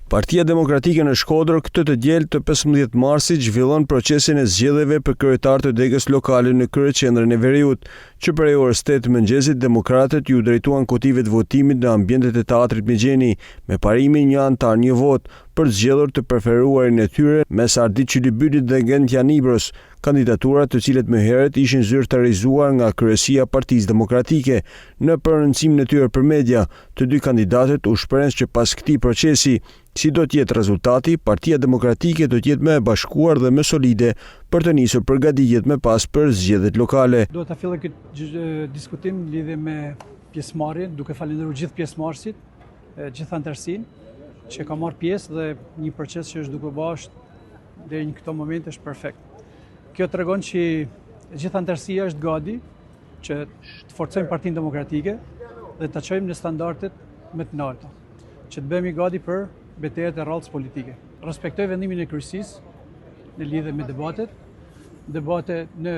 Partia Demokratike në Shkodër këtë të diel të 15 marsit zhvillon procesin e zgjedhjeve për kryetar të degës lokale në kryeqendrën e veriut. Që prej orës 8 të mëngjesit demokratët iu drejtuan kutive të votimit në ambientet e Teatrit Migjeni, me parimin një anëtar një votë, për të zgjedhur të preferuarin e tyre mes Ardit Çylybylit dhe Gentian Ibrës, kandidatura të cilët më herët ishin zyrtarizuar nga kryesia e Partisë Demokratike. Në prononcimin e tyre për media, të dy kandidatët u shprehën që pas këtij procesi, si do të jetë rezultati, Partia Demokratike do të jetë më e bashkuar dhe më solide për të nisur përgatitjet më pas për zgjedhjet lokale. Dua ta filloj këtë diskutim në lidhje me pjesëmarrjen, duke falënderuar gjithë pjesëmarrësit, gjithë anëtarësinë që ka marrë pjesë dhe një proces që është duke u bërë deri në këto momente është perfekt. Kjo tregon që gjithë anëtarësia është gati që të forcojmë Partinë Demokratike dhe ta çojmë në standardet më të larta, që të bëhemi gati për betejat e radhës politike. Respektoj vendimin e kryesisë në lidhje me debatet. Debate në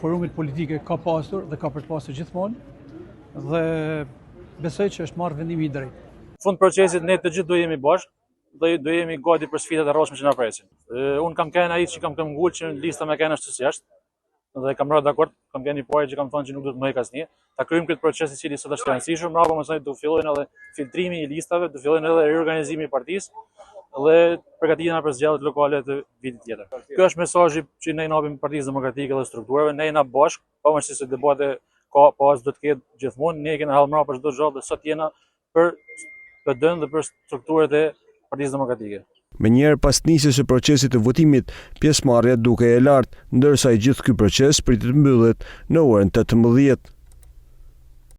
forumet politike ka pasur dhe ka për të pasur gjithmonë dhe besoj që është marrë vendimi i drejtë. Fund procesit ne të gjithë do jemi bashkë dhe do jemi gati për sfidat e radhshme që na presin. Unë kam qenë ai që kam këmbgul që lista me qenë ashtu si është dhe kam rënë dakord, kam qenë i pari që kam thënë që nuk do të më hek asnjë. Ta kryejmë këtë proces i cili sot është i rëndësishëm, mbrapa pastaj do fillojnë edhe filtrimi i listave, do fillojnë edhe riorganizimi i partisë dhe përgatitja për zgjedhjet lokale të vitit tjetër. Ky është mesazhi që ne i japim Partisë Demokratike dhe strukturave, ne jena bashkë, pavarësisht se debate ka pas do të ketë gjithmonë, ne kena hedhë mbrapa çdo gjë dhe sot jena për PD-n dhe për strukturat e Partisë Demokratike. Menjëherë pas nisjes së procesit të votimit, pjesëmarrja dukej e lartë, ndërsa i gjithë ky proces pritet të mbyllet në orën 18.